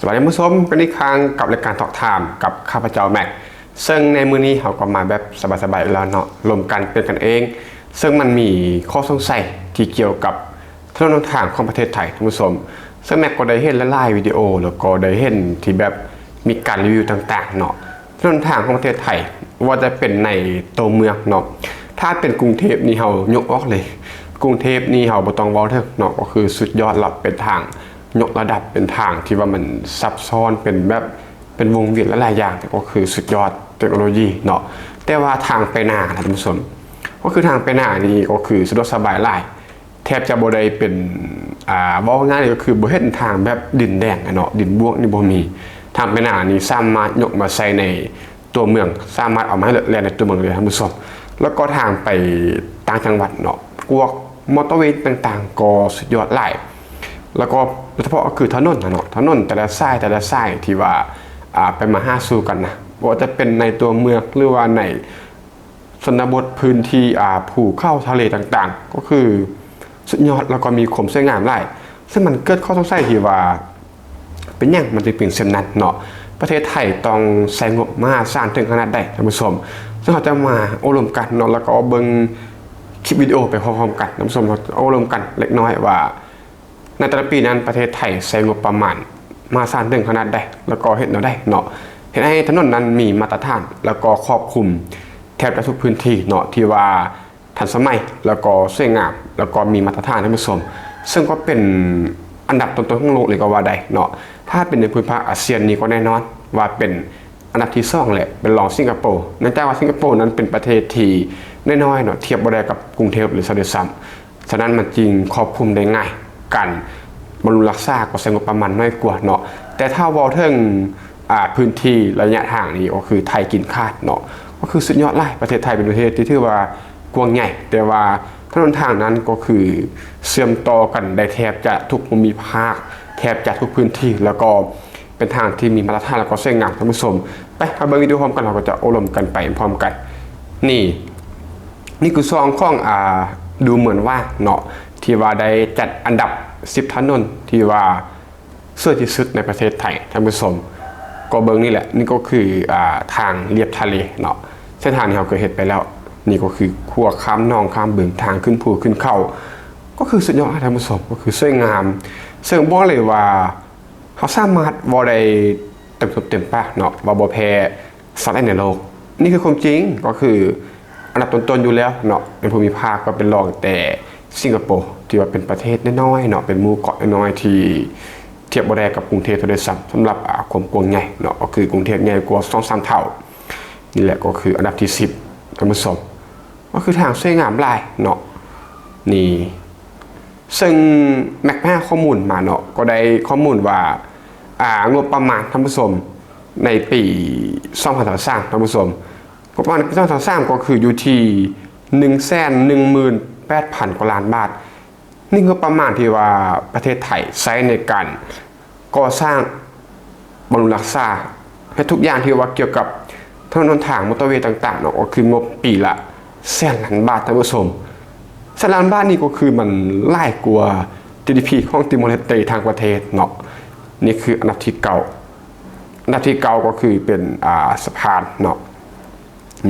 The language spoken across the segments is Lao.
ຕອນນີ້ທ່ານຜູ້ຊົມ ກັນອີກຄັ້ງກັບລາຍການ Talk Time ກັບຂ້າພະເຈົ້າ Max ເຊິ່ງໃນມື້ນີ້ເຮົາກໍມາແບບສະບາຍໆ ອີກແລ້ວເນາະ, ລົມກັນເປັນກັນເອງ, ເຊິ່ງມັນມີຂໍ້ສົງໄສທີ່ກ່ຽວກັບຖະໜົນຫົນທາງຂອງປະເທດໄທ ທ່ານຜູ້ຊົມ, ເຊິ່ງ Max ກໍໄດ້ເຫັນຫຼາຍໆ ວິດີໂອ ແລ້ວກໍໄດ້ເຫັນທີ່ແບບມີການຣີວິວຕ່າງໆ ເນາະ. ຖະໜົນທາງຂອງປະເທດໄທ ບໍ່ວ່າຈະເປັນໃນຕົວເມືອງເນາະ, ຖ້າເປັນກຸງເທບນີ້ເຮົາຍົກອອກເລີຍ, ກຸງເທບນີ້ເຮົາບໍ່ຕ້ອງເວົ້າເຖິງເນາະ, ກໍຄືສຸດຍອດລະ, ເປັນທາງຍົກລະດັບ, ເປັນທາງທີ່ວ່າມັນຊັບຊ້ອນ, ເປັນແບບ ເປັນວົງວຽນຫຼາຍໆຢ່າງ, ແຕ່ກໍຄືສຸດຍອດເຕັກໂນໂລຢີເນາະ. ແຕ່ວ່າທາງໄປນານະທ່ານຜູ້ຊົມ, ກໍຄືທາງໄປນານີ້ກໍຄືສະດວກສະບາຍຫຼາຍ, ແທບຈະບໍ່ໄດ້ເປັນ ອ່າ ເວົ້າງ່າຍກໍຄືບໍ່ເຫັນທາງແບບດິນແດງເນາະ, ດິນບວກນີ້ບໍ່ມີ. ທາງໄປນານີ້ສາມາດຍົກມາໃສ່ໃນຕົວເມືອງ, ສາມາດເອົາມາໃຫ້ແລ່ນໃນຕົວເມືອງເລີຍທ່ານຜູ້ຊົມ. ແລ້ວກໍທາງໄປຕ່າງຈັງຫວັດເນາະ, ພວກມໍເຕີເວຕ່າງໆ ກໍສຸດຍອດຫຼາຍ. ແລ້ວກໍໂດຍສະເພາະກໍຄືຖະໜົນນະເນາະ, ຖະໜົນແຕ່ລະສາຍ ແຕ່ລະສາຍທີ່ວ່າ ອ່າ ໄປມາຫາສູ່ກັນນະ, ບໍ່ວ່າຈະເປັນໃນຕົວເມືອງ ຫຼືວ່າໃນ ຊົນນະບົດ, ພື້ນທີ່ ອ່າ ພູເຂົາທະເລຕ່າງໆ ກໍຄືສຸດຍອດ ແລ້ວກໍມີຄວາມສວຍງາມຫຼາຍ. ເຊິ່ງມັນເກີດຂໍ້ສົງໄສທີ່ວ່າ ເປັນຫຍັງມັນຈຶ່ງເປັນເຊັ່ນນັ້ນເນາະ? ປະເທດໄທຕ້ອງໃຊ້ງົບມະຫາສານເຖິງຂະໜາດໃດທ່ານຜູ້ຊົມ? ເຊິ່ງເຮົາຈະມາໂອ້ລົມກັນເນາະ, ແລ້ວກໍເບິ່ງຄລິບວິດີໂອໄປພ້ອມໆກັນ ທ່ານຜູ້ຊົມ, ເຮົາໂອ້ລົມກັນເລັກນ້ອຍວ່າ ໃນແຕ່ລະປີນັ້ນ ປະເທດໄທໃຊ້ງົບປະມານມະຫາສານເຖິງຂະໜາດໃດ ແລ້ວກໍເຮັດແນວໃດເນາະ, ເຮັດໃຫ້ຖະໜົນນັ້ນມີມາດຕະຖານ ແລ້ວກໍຄອບຄຸມແທບຈະທຸກພື້ນທີ່ເນາະ ທີ່ວ່າທັນສະໄໝ ແລ້ວກໍສວຍງາມ ແລ້ວກໍມີມາດຕະຖານ ທ່ານຜູ້ຊົມ, ເຊິ່ງກໍເປັນອັນດັບຕົ້ນໆຂອງໂລກເລີຍກໍວ່າໄດ້ເນາະ. ຖ້າເປັນໃນພູມພາກອາຊຽນນີ້ກໍແນ່ນອນວ່າເປັນອັນດັບທີສອງ ແລະ ເປັນລອງສິງກະໂປ, ເນື່ອງຈາກວ່າສິງກະໂປນັ້ນເປັນປະເທດທີ່ນ້ອຍໆເນາະ, ທຽບບໍ່ໄດ້ກັບກຸງເທບ ຫຼື ຊະເດຊຳ. ສະນັ້ນມັນຈຶ່ງຄວບຄຸມໄດ້ງ່າຍ, ການບຳລຸງຮັກສາກໍໃຊ້ງົບປະມານໜ້ອຍກວ່າເນາະ. ແຕ່ຖ້າເວົ້າເຖິງ ອ່າ ພື້ນທີ່ໄລຍະທາງນີ້ ກໍຄືໄທກິນຂາດເນາະ, ກໍຄືສຸດຍອດຫຼາຍ. ປະເທດໄທເປັນປະເທດທີ່ຖືວ່າກວ້າງໃຫຍ່, ແຕ່ວ່າຖະໜົນທາງນັ້ນກໍຄືເຊື່ອມຕໍ່ກັນໄດ້ແທບຈະທຸກພູມິພາກ, ແທບຈະທຸກພື້ນທີ່, ແລ້ວກໍເປັນທາງທີ່ມີມາດຕະຖານ ແລ້ວກໍສວຍງາມ ທ່ານຜູ້ຊົມ. ໄປ ມາເບິ່ງວິດີໂອພ້ອມກັນ, ເຮົາກໍຈະໂອ້ລົມກັນໄປພ້ອມກັນ. ນີ້ ນີ້ຄືຊ່ວງຂອງ ອ່າ ດູເໝືອນວ່າເນາະ ທີ່ວ່າໄດ້ຈັດອັນດັບສິບຖະໜົນທີ່ວ່າສວຍທີ່ສຸດໃນປະເທດໄທ ທ່ານຜູ້ຊົມ. ກໍເບິ່ງນີ້ແຫຼະ, ນີ້ກໍຄື ອ່າ ທາງລຽບທະເລເນາະ, ເສັ້ນທາງທີ່ເຮົາເຄີຍເຮັດໄປແລ້ວ. ນີ້ກໍຄືຂົວຂ້າມໜອງຂ້າມບຶງ, ທາງຂຶ້ນພູຂຶ້ນເຂົາ, ກໍຄືສຸດຍອດ ທ່ານຜູ້ຊົມ, ກໍຄືສວຍງາມ. ເຊິ່ງບອກເລີຍວ່າ ເຮົາສາມາດເວົ້າໄດ້ເຕັມປົກເຕັມປາກເນາະ ວ່າບໍ່ແພ້ສັດໃດໃນໂລກ. ນີ້ຄືຄວາມຈິງ, ກໍຄືອັນດັບຕົ້ນໆຢູ່ແລ້ວເນາະ, ໃນພູມິພາກກໍເປັນລອງແຕ່ສິງກະໂປ ທີ່ວ່າເປັນປະເທດນ້ອຍໆເນາະ, ເປັນໝູ່ເກາະນ້ອຍໆທີ່ທຽບບໍ່ໄດ້ກັບກຸງເທບເທົ່າໃດຊ້ຳ. ສຳລັບ ອ່າ ຄວາມກວ້າງໃຫຍ່ເນາະ, ກໍຄືກຸງເທບໃຫຍ່ກວ່າສອງສາມເທົ່າ. ນີ້ແຫຼະກໍຄືອັນດັບທີສິບ ທ່ານຜູ້ຊົມ, ກໍຄືທາງສວຍງາມຫຼາຍເນາະ. ນີ້ ເຊິ່ງແມັກໄປຫາຂໍ້ມູນມາເນາະ, ກໍໄດ້ຂໍ້ມູນວ່າ ອ່າ ງົບປະມານ ທ່ານຜູ້ຊົມ, ໃນປີສອງພັນຊາວສາມ ທ່ານຜູ້ຊົມ, ງົບປະມານປີສອງພັນຊາວສາມ ກໍຄືຢູ່ທີ່ໜຶ່ງແສນໜຶ່ງໝື່ນແປດພັນກວ່າລ້ານບາດ. ນີ້ງົບປະມານທີ່ວ່າປະເທດໄທໃຊ້ໃນການ ກໍ່ສ້າງ, ບຳລຸງຮັກສາ, ເຮັດທຸກຢ່າງທີ່ວ່າກ່ຽວກັບຖະໜົນຫົນທາງ, ມໍເຕີເວຕ່າງໆເນາະ, ກໍຄືງົບປີລະແສນລ້ານບາດ, ທ່ານຜູ້ຊົມ. ແສນລ້ານບາດນີ້ກໍຄືມັນຫຼາຍກວ່າ ຈີດີພີ ຂອງຕີມໍເລສເຕທັງປະເທດເນາະ. ນີ້ຄືອັນດັບທີເກົ້າ. ອັນດັບທີເກົ້າກໍຄືເປັນ ອ່າ ສະພານເນາະ.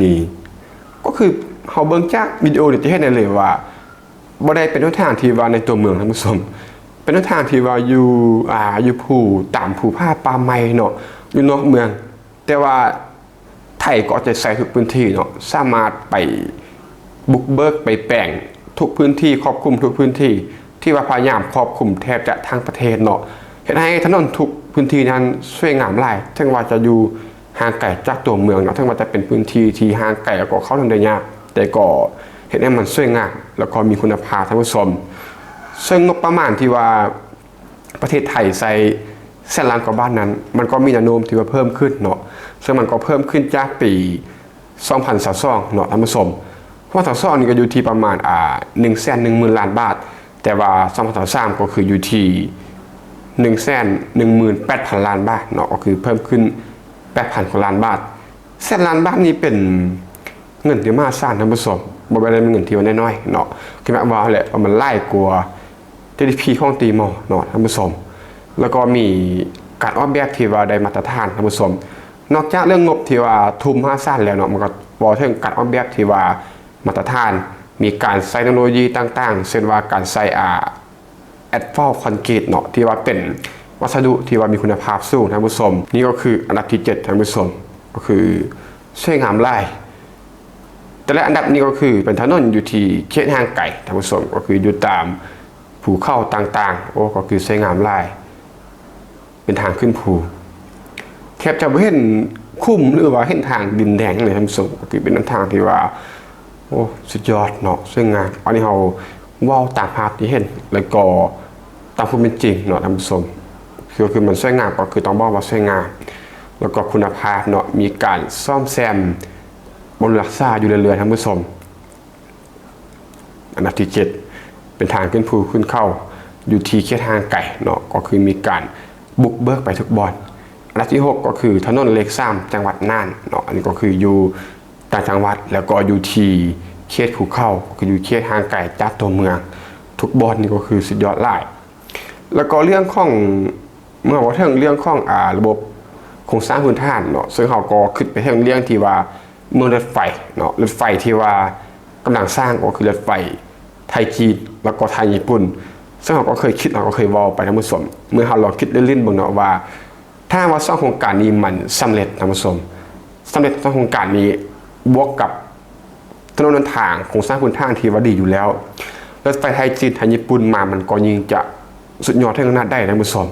ນີ້ກໍຄືເຮົາເບິ່ງຈາກວິດີໂອນີ້ຈະເຫັນໄດ້ເລີຍວ່າ ບໍ່ໄດ້ເປັນຫົນທາງທີ່ວ່າໃນຕົວເມືອງ, ທ່ານຜູ້ຊົມ, ເປັນຫົນທາງທີ່ວ່າຢູ່ ອ່າ ຢູ່ພູ, ຕາມພູຜາປ່າໄມ້ເນາະ, ຢູ່ນອກເມືອງ. ແຕ່ວ່າໄທກໍເອົາໃຈໃສ່ທຸກພື້ນທີ່ເນາະ, ສາມາດໄປບຸກເບີກ, ໄປແປງທຸກພື້ນທີ່, ຄອບຄຸມທຸກພື້ນທີ່, ທີ່ວ່າພະຍາຍາມຄອບຄຸມແທບຈະທັງປະເທດເນາະ, ເຮັດໃຫ້ຖະໜົນທຸກພື້ນທີ່ນັ້ນສວຍງາມຫຼາຍ, ເຖິງວ່າຈະຢູ່ຫ່າງໄກຈາກຕົວເມືອງເນາະ, ເຖິງວ່າຈະເປັນພື້ນທີ່ທີ່ຫ່າງໄກ ແລ້ວກໍເຂົ້າເຖິງໄດ້ຍາກ, ແຕ່ກໍເຮັດໃຫ້ມັນສວຍງາມ ແລ້ວກໍມີຄຸນນະພາບ, ທ່ານຜູ້ຊົມ. ເຊິ່ງງົບປະມານທີ່ວ່າປະເທດໄທໃຊ້ແສນລ້ານກວ່າບາດນັ້ນ ມັນກໍມີແນວໂນ້ມທີ່ວ່າເພີ່ມຂຶ້ນເນາະ, ເຊິ່ງມັນກໍເພີ່ມຂຶ້ນຈາກປີ ສອງພັນຊາວສອງເນາະ ທ່ານຜູ້ຊົມ. ສອງພັນຊາວສອງນີ້ກໍຢູ່ທີ່ປະມານ ອ່າ ໜຶ່ງແສນໜຶ່ງໝື່ນລ້ານບາດ, ແຕ່ວ່າສອງພັນຊາວສາມກໍຄືຢູ່ທີ່ໜຶ່ງແສນໜຶ່ງໝື່ນແປດພັນລ້ານບາດເນາະ, ກໍຄືເພີ່ມຂຶ້ນແປດພັນກວ່າລ້ານບາດ. ແສນລ້ານບາດນີ້ເປັນເງິນທີ່ມະຫາສານ ທ່ານຜູ້ຊົມ, ບໍ່ແມ່ນເງິນທີ່ວ່ານ້ອຍໆເນາະ, ຄືແມ່ນວ່າແຫຼະ ວ່າມັນຫຼາຍກວ່າ ຈີດີພີ ຂອງຕີມໍເນາະ ທ່ານຜູ້ຊົມ. ແລ້ວກໍມີ ການອອກແບບທີ່ວ່າໄດ້ມາດຕະຖານ ທ່ານຜູ້ຊົມ. ນອກຈາກເລື່ອງງົບທີ່ວ່າທຸ່ມມະຫາສານແລ້ວເນາະ, ມັນກໍເວົ້າເຖິງການອອກແບບທີ່ວ່າມາດຕະຖານ, ມີການໃຊ້ເຕັກໂນໂລຢີຕ່າງໆ ເຊັ່ນວ່າການໃຊ້ ອາ ແອສຟັລຄອນກຣີດເນາະ ທີ່ວ່າເປັນວັດສະດຸທີ່ວ່າມີຄຸນນະພາບສູງ ທ່ານຜູ້ຊົມ. ນີ້ກໍຄືອັນດັບທີເຈັດ ທ່ານຜູ້ຊົມ, ກໍຄືສວຍງາມຫຼາຍ. ແຕ່ລະອັນດັບນີ້ກໍຄືເປັນຖະໜົນຢູ່ທີ່ເຂດຫ່າງໄກ ທ່ານຜູ້ຊົມ, ກໍຄືຢູ່ຕາມພູເຂົາຕ່າງໆ. ໂອ້ ກໍຄືສວຍງາມຫຼາຍ, ເປັນທາງຂຶ້ນພູ. ແທບຈະບໍ່ເຫັນຂຸມ ຫຼືວ່າເຫັນທາງດິນແດງຫຍັງເລີຍ ທ່ານຜູ້ຊົມ, ກໍຄືເປັນຫົນທາງທີ່ວ່າ ໂອ້ ສຸດຍອດເນາະ, ສວຍງາມ. ອັນນີ້ເຮົາເວົ້າຕາມພາບທີ່ເຫັນ ແລ້ວກໍຕາມຄວາມເປັນຈິງເນາະ ທ່ານຜູ້ຊົມ. ຄື ຄືມັນສວຍງາມ ກໍຄືຕ້ອງບອກວ່າສວຍງາມ, ແລ້ວກໍຄຸນນະພາບເນາະ, ມີການສ້ອມແຊມບຳລຸງຮັກສາຢູ່ເລື້ອຍໆ ທ່ານຜູ້ຊົມ. ອັນດັບທີເຈັດ ເປັນທາງຂຶ້ນພູຂຶ້ນເຂົາ ຢູ່ທີ່ເຂດຫ່າງໄກເນາະ, ກໍຄືມີການບຸກເບີກໄປທຸກບ່ອນ. ອັນດັບທີຫົກ ກໍຄືຖະໜົນເລກສາມ ຈັງຫວັດນ່ານເນາະ, ອັນນີ້ກໍຄືຢູ່ຕ່າງຈັງຫວັດ ແລ້ວກໍຢູ່ທີ່ເຂດພູເຂົາ, ກໍຄືຢູ່ເຂດຫ່າງໄກຈາກຕົວເມືອງ. ທຸກບ່ອນນີ້ກໍຄືສຸດຍອດຫຼາຍ. ແລ້ວກໍເລື່ອງຂອງ ເມື່ອເວົ້າເຖິງເລື່ອງຂອງ ອາ ລະບົບໂຄງສ້າງພື້ນຖານເນາະ, ເຊິ່ງເຮົາກໍຄິດໄປເຖິງເລື່ອງທີ່ວ່າເມືອງລົດໄຟເນາະ, ລົດໄຟທີ່ວ່າກຳລັງສ້າງກໍຄືລົດໄຟໄທຈີນ ແລ້ວກໍໄທຍີ່ປຸ່ນ. ເຊິ່ງເຮົາກໍເຄີຍຄິດ ເຮົາກໍເຄີຍເວົ້າໄປ ທ່ານຜູ້ຊົມ, ເມື່ອເຮົາລອງຄິດຫຼິ້ນໆເບິ່ງເນາະວ່າ ຖ້າຫາກວ່າສອງໂຄງການນີ້ມັນສຳເລັດ ທ່ານຜູ້ຊົມ, ສຳເລັດສອງໂຄງການນີ້ ບວກກັບຖະໜົນຫົນທາງ ໂຄງສ້າງພື້ນຖານທີ່ວ່າດີຢູ່ແລ້ວ, ລົດໄຟໄທຈີນ ໄທຍີ່ປຸ່ນມາ ມັນກໍຍິ່ງຈະສຸດຍອດເຖິງຂະໜາດໃດ ທ່ານຜູ້ຊົມ.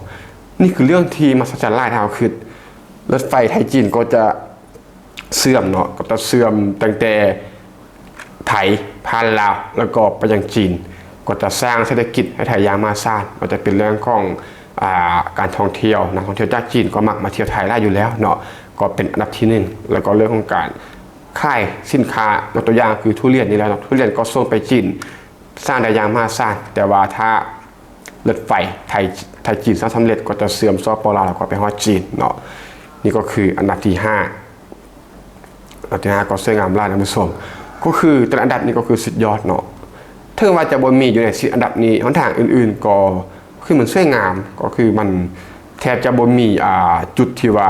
ນີ້ຄືເລື່ອງທີ່ມະຫັດສະຈັນຫຼາຍ ຖ້າເຮົາຄິດ, ລົດໄຟໄທຈີນກໍຈະເຊື່ອມເນາະ, ກໍຈະເຊື່ອມຕັ້ງແຕ່ ໄທ ຜ່ານລາວ ແລ້ວກໍໄປຍັງຈີນ, ກໍຈະສ້າງເສດຖະກິດໃຫ້ໄທຢ່າງມະຫາສານ, ບໍ່ວ່າຈະເປັນເລື່ອງຂອງ ອາ ການທ່ອງທ່ຽວ, ນັກທ່ອງທ່ຽວຈາກຈີນກໍມັກມາທ່ຽວໄທຫຼາຍຢູ່ແລ້ວເນາະ, ກໍເປັນອັນດັບທີໜຶ່ງ. ແລ້ວກໍເລື່ອງຂອງການຂາຍສິນຄ້າ, ຍົກຕົວຢ່າງຄືທຸລຽນນີ້ແຫຼະເນາະ, ທຸລຽນກໍສົ່ງໄປຈີນ ສ້າງໄດ້ຢ່າງມະຫາສານ, ແຕ່ວ່າຖ້າ ລົດໄຟໄທ ໄທຈີນສ້າງສຳເລັດ ກໍຈະເຊື່ອມ ສປປ ລາວ ແລ້ວກໍໄປຮອດຈີນເນາະ. ນີ້ກໍຄືອັນດັບທີຫ້າ, ອັນດັບທີຫ້າກໍສວຍງາມຫຼາຍ ທ່ານຜູ້ຊົມ, ກໍຄືແຕ່ລະອັນດັບນີ້ກໍຄືສຸດຍອດເນາະ. ເຖິງວ່າຈະບໍ່ມີຢູ່ໃນສິບອັນດັບນີ້, ຫົນທາງອື່ນໆກໍຄືມັນສວຍງາມ, ກໍຄືມັນແທບຈະບໍ່ມີ ອ່າ ຈຸດທີ່ວ່າ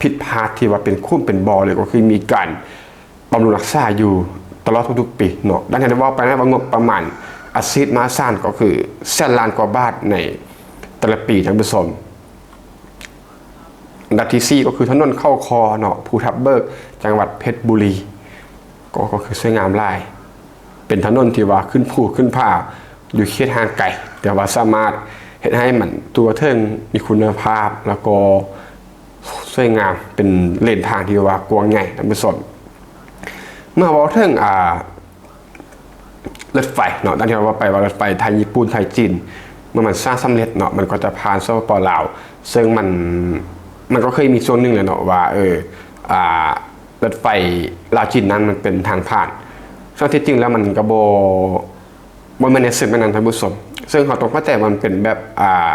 ຜິດພາດ ທີ່ວ່າເປັນຂຸມເປັນບໍ່ເລີຍ, ກໍຄືມີການ ບຳລຸງຮັກສາຢູ່ຕະຫຼອດທຸກໆປີເນາະ. ດັ່ງທີ່ໄດ້ເວົ້າໄປນະ ວ່າງົບປະມານອັດສີດມະຫາສານ ກໍຄືແສນລ້ານກວ່າບາດໃນແຕ່ລະປີ ທ່ານຜູ້ຊົມ. ອັນດັບທີສີ່ ກໍຄືຖະໜົນເຂົາຄໍເນາະ, ພູທັບເບີກ ຈັງຫວັດເພັດບູລີ, ກໍ ກໍຄືສວຍງາມຫຼາຍ, ເປັນຖະໜົນທີ່ວ່າຂຶ້ນພູຂຶ້ນຜາ ຢູ່ເຂດຫ່າງໄກ, ແຕ່ວ່າສາມາດເຮັດໃຫ້ມັນທົ່ວເຖິງ, ມີຄຸນນະພາບ ແລ້ວກໍ ສວຍງາມ, ເປັນເລນທາງທີ່ວ່າກວ້າງໃຫຍ່ ທ່ານຜູ້ຊົມ. ເມື່ອເວົ້າເຖິງ ອ່າ ລົດໄຟເນາະ, ດັ່ງທີ່ເວົ້າໄປວ່າລົດໄຟໄທ ຍີ່ປຸ່ນ ໄທ ຈີນ ເມື່ອມັນສ້າງສຳເລັດເນາະ, ມັນກໍຈະຜ່ານ ສປປ ລາວ, ເຊິ່ງມັນ ມັນກໍເຄີຍມີຊ່ວງໜຶ່ງແລ້ວເນາະວ່າ ເອີ ອ່າ ລົດໄຟລາວຈີນນັ້ນມັນເປັນທາງຜ່ານ, ເຊິ່ງທີ່ຈິງແລ້ວມັນກໍບໍ່ ບໍ່ແມ່ນໃນເຊິ່ງແບບນັ້ນ ທ່ານຜູ້ຊົມ, ເຊິ່ງເຮົາຕ້ອງເຂົ້າໃຈວ່າມັນເປັນແບບ ອ່າ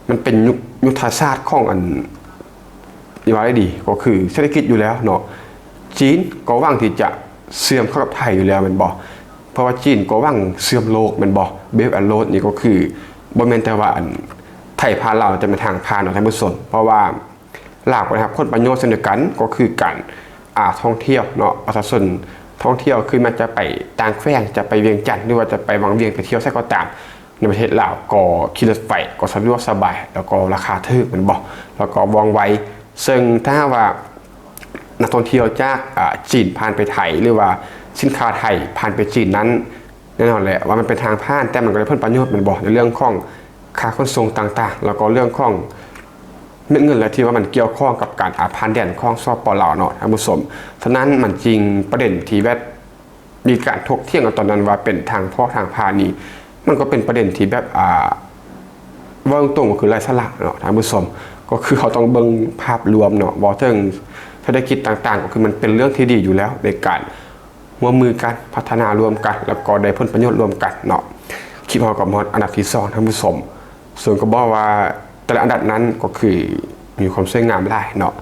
ມັນເປັນຍຸກ ຍຸດທະສາດຂອງອັນ ທີ່ວ່າໄດ້ດີ ກໍຄືເສດຖະກິດຢູ່ແລ້ວເນາະ. ຈີນກໍຫວັງທີ່ຈະເຊື່ອມເຂົ້າກັບໄທຢູ່ແລ້ວແມ່ນບໍ່? ເພາະວ່າຈີນກໍຫວັງເຊື່ອມໂລກແມ່ນບໍ່? Belt and Road ນີ້ກໍຄືບໍ່ແມ່ນແຕ່ວ່າອັນ ໄທຜ່ານລາວຈະເປັນທາງຜ່ານເນາະ ທ່ານຜູ້ຊົມ, ເພາະວ່າ ລາວກໍໄດ້ຮັບຜົນປະໂຫຍດເຊັ່ນດຽວກັນ, ກໍຄືການ ອາ ທ່ອງທ່ຽວເນາະ, ປະຊາຊົນທ່ອງທ່ຽວ ຄືແມ່ນຈະໄປຕ່າງແຂວງ, ຈະໄປວຽງຈັນ ຫຼືວ່າຈະໄປວັງວຽງ ໄປທ່ຽວໃສກໍຕາມ ໃນປະເທດລາວ ກໍຂີ່ລົດໄຟກໍສະດວກສະບາຍ ແລ້ວກໍລາຄາຖືກແມ່ນບໍ່? ແລ້ວກໍວ່ອງໄວ. ເຊິ່ງຖ້າຫາກວ່ານັກທ່ອງທ່ຽວຈາກ ອາ ຈີນຜ່ານໄປໄທ ຫຼືວ່າສິນຄ້າໄທຜ່ານໄປຈີນນັ້ນ ແນ່ນອນແຫຼະວ່າມັນເປັນທາງຜ່ານ, ແຕ່ມັນກໍໄດ້ຜົນປະໂຫຍດແມ່ນບໍ່? ໃນເລື່ອງຂອງ ຄ່າຂົນສົ່ງຕ່າງໆ ແລ້ວກໍເລື່ອງຂອງເມັດເງິນ ແລະ ທີ່ວ່າມັນກ່ຽວຂ້ອງກັບການ ອາ ຜ່ານແດນຂອງ ສປປ ລາວເນາະ ທ່ານຜູ້ຊົມ. ສະນັ້ນມັນຈຶ່ງປະເດັນທີ່ແບບມີການຖົກຖຽງກັນຕອນນັ້ນວ່າເປັນທາງພອກທາງຜ່ານນີ້ ມັນກໍເປັນປະເດັນທີ່ແບບ ອາ ເວົ້າຕົງໆ ກໍຄືໄຮ້ສາລະເນາະ ທ່ານຜູ້ຊົມ. ກໍຄືເຮົາຕ້ອງເບິ່ງພາບລວມເນາະ, ເວົ້າເຖິງເສດຖະກິດຕ່າງໆ ກໍຄືມັນເປັນເລື່ອງທີ່ດີຢູ່ແລ້ວ ໃນການ ຮ່ວມມືກັນ ພັດທະນາຮ່ວມກັນ ແລ້ວກໍໄດ້ຜົນປະໂຫຍດຮ່ວມກັນເນາະ. ຄລິບເຮົາກໍມາຮອດອັນດັບທີສອງ ທ່ານຜູ້ຊົມ, ເຊິ່ງກໍບອກວ່າແຕ່ລະອັນດັບນັ້ນກໍຄືມີຄວາມສວຍງາມຫຼາຍເນາະ.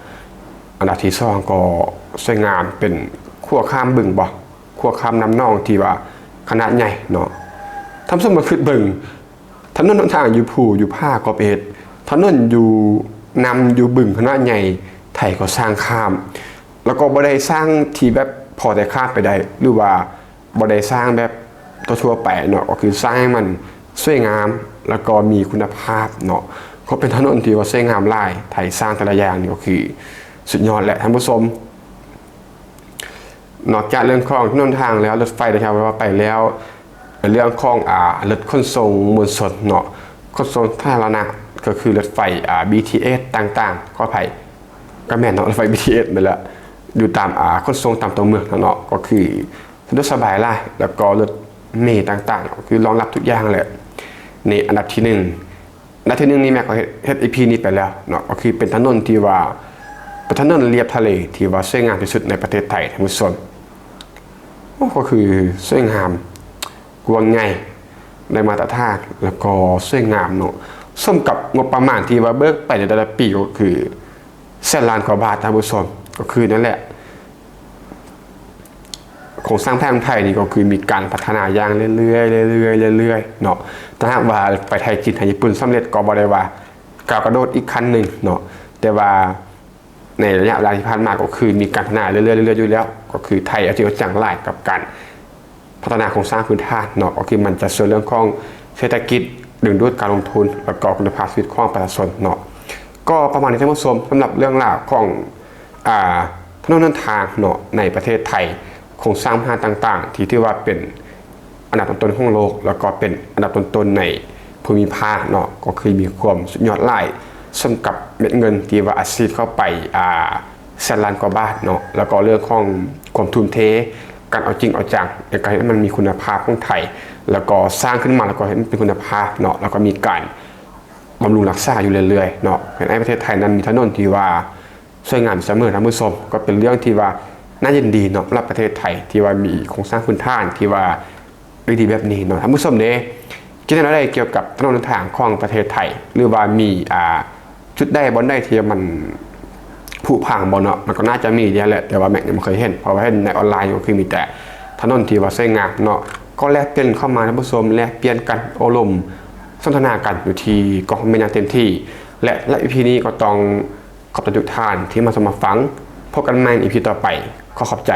ອັນດັບທີສອງກໍສວຍງາມເປັນຂົວຂ້າມບຶງບໍ ຂົວຂ້າມນ້ຳໜອງທີ່ວ່າຂະໜາດໃຫຍ່ເນາະ. ທ່ານຜູ້ຊົມມາຄິດເບິ່ງ ຖະໜົນຫົນທາງຢູ່ພູຢູ່ຜາກໍໄປເຮັດ, ຖະໜົນຢູ່ ນ້ຳຢູ່ບຶງຂະໜາດໃຫຍ່ ໄຖກໍສ້າງຂ້າມ ແລ້ວກໍບໍ່ໄດ້ສ້າງທີ່ແບບພໍແຕ່ຂ້າມໄປໄດ້ ຫຼືວ່າບໍ່ໄດ້ສ້າງແບບທົ່ວໆໄປເນາະ ກໍຄືສ້າງໃຫ້ມັນສວຍງາມ ແລ້ວກໍມີຄຸນນະພາບເນາະ. ກໍເປັນຖະໜົນທີ່ວ່າສວຍງາມຫຼາຍ ໄຖສ້າງແຕ່ລະຢ່າງນີ້ກໍຄືສຸດຍອດແຫຼະທ່ານຜູ້ຊົມ. ນອກຈາກເລື່ອງຂອງຖະໜົນທາງແລ້ວ ລົດໄຟໄດ້ເວົ້າໄປແລ້ວ ເລື່ອງຂອງ ອາ ລົດຂົນສົ່ງມວນຊົນເນາະ ຂົນສົ່ງສາທາລະນະ ກໍຄືລົດໄຟ ອາ ບີທີເອສ ຕ່າງໆ ຂໍອະໄພ ກໍແມ່ນເນາະ ລົດໄຟ ບີທີເອສ ນັ້ນແຫຼະ ຢູ່ຕາມ ອາ ຂົນສົ່ງຕາມຕົວເມືອງເນາະ ກໍຄືສະດວກສະບາຍຫຼາຍ ແລ້ວກໍລົດເມຕ່າງໆ ກໍຄືລອງຮັບທຸກຢ່າງແຫຼະ. ນີ້ອັນດັບທີໜຶ່ງ ອັນດັບທີໜຶ່ງນີ້ແມ່ກໍເຮັດ ເຮັດອີພີນີ້ໄປແລ້ວເນາະ ກໍຄືເປັນຖະໜົນທີ່ວ່າ ເປັນຖະໜົນລຽບທະເລທີ່ວ່າສວຍງາມທີ່ສຸດໃນປະເທດໄທທ່ານຜູ້ຊົມ. ໂອ້ ກໍຄືສວຍງາມ ກວ້າງໃຫຍ່ ໄດ້ມາດຕະຖານ ແລ້ວກໍສວຍງາມເນາະ ສົມກັບງົບປະມານທີ່ວ່າເບີກໄປໃນແຕ່ລະປີ ກໍຄືແສນລ້ານກວ່າບາດທ່ານຜູ້ຊົມ. ກໍຄືນັ້ນແຫຼະ ໂຄງສ້າງແຂວງໄທນີ້ກໍຄືມີການພັດທະນາຢ່າງເລື້ອຍໆ ເລື້ອຍໆ ເລື້ອຍໆເນາະ. ຖ້າຫາກວ່າໄປໄທຈີນ ໄທຍີ່ປຸ່ນສຳເລັດ ກໍບໍ່ໄດ້ວ່າກ້າວກະໂດດອີກຂັ້ນໜຶ່ງເນາະ ແຕ່ວ່າໃນໄລຍະເວລາທີ່ຜ່ານມາ ກໍຄືມີການພັດທະນາເລື້ອຍໆ ເລື້ອຍໆຢູ່ແລ້ວ ກໍຄືໄທເອົາຈິງເອົາຈັງຫຼາຍກັບການ ພັດທະນາໂຄງສ້າງພື້ນຖານເນາະ ກໍຄືມັນຈະຊ່ວຍເລື່ອງຂອງເສດຖະກິດ ດຶງດູດການລົງທຶນ ແລ້ວກໍຄຸນນະພາບຊີວິດຂອງປະຊາຊົນເນາະ. ກໍປະມານນີ້ທ່ານຜູ້ຊົມ ສຳລັບເລື່ອງລາວຂອງ ອາ ຖະໜົນຫົນທາງເນາະ ໃນປະເທດໄທ ໂຄງສ້າງພື້ນຖານຕ່າງໆ ທີ່ຖືວ່າເປັນອັນດັບຕົ້ນໆຂອງໂລກ ແລ້ວກໍເປັນອັນດັບຕົ້ນໆໃນພູມິພາກເນາະ ກໍຄືມີຄວາມສຸດຍອດຫຼາຍ ສົມກັບເມັດເງິນທີ່ວ່າອັດສີດເຂົ້າໄປ ອາ ແສນລ້ານກວ່າບາດເນາະ ແລ້ວກໍເລື່ອງຂອງຄວາມທຸ່ມເທ ການເອົາຈິງເອົາຈັງ ໃນການເຮັດໃຫ້ມັນມີຄຸນນະພາບຂອງໄທ ແລ້ວກໍສ້າງຂຶ້ນມາ ແລ້ວກໍເຮັດໃຫ້ມັນເປັນຄຸນນະພາບເນາະ ແລ້ວກໍມີການບຳລຸງຮັກສາຢູ່ເລື້ອຍໆເນາະ. ເຮັດໃຫ້ປະເທດໄທນັ້ນມີຖະໜົນທີ່ວ່າສວຍງາມສະເໝີທ່ານຜູ້ຊົມ ກໍເປັນເລື່ອງທີ່ວ່າໜ້າຍິນດີເນາະ ສຳລັບປະເທດໄທທີ່ວ່າມີໂຄງສ້າງພື້ນຖານທີ່ວ່າ ດີໆແບບນີ້ເນາະ. ທ່ານຜູ້ຊົມເດ້ ຄິດແນວໃດກ່ຽວກັບຖະໜົນຫົນທາງຂອງປະເທດໄທ ຫຼືວ່າມີ ອາ ຈຸດໃດບ່ອນໃດທີ່ມັນຜຸພັງບໍ່ເນາະ? ມັນກໍໜ້າຈະມີຢູ່ແຫຼະ ແຕ່ວ່າແມັກຍັງບໍ່ເຄີຍເຫັນ ເພາະວ່າເຫັນໃນອອນລາຍກໍຄືມີແຕ່ຖະໜົນທີ່ວ່າສວຍງາມເນາະ. ກໍແລກປ່ຽນເຂົ້າມາທ່ານຜູ້ຊົມ ແລກປ່ຽນກັນໂອ້ລົມສົນທະນາກັນຢູ່ທີ່ກອງຄອມເມັນຢ່າງເຕັມທີ່ ແລະ ສຳລັບອີພີນີ້ກໍຕ້ອງຂອບໃຈທຸກທ່ານທີ່ມາຊົມມາຟັງ. ພົບກັນໃໝ່ໃນອີພີຕໍ່ໄປ. ຂໍຂອບໃຈ.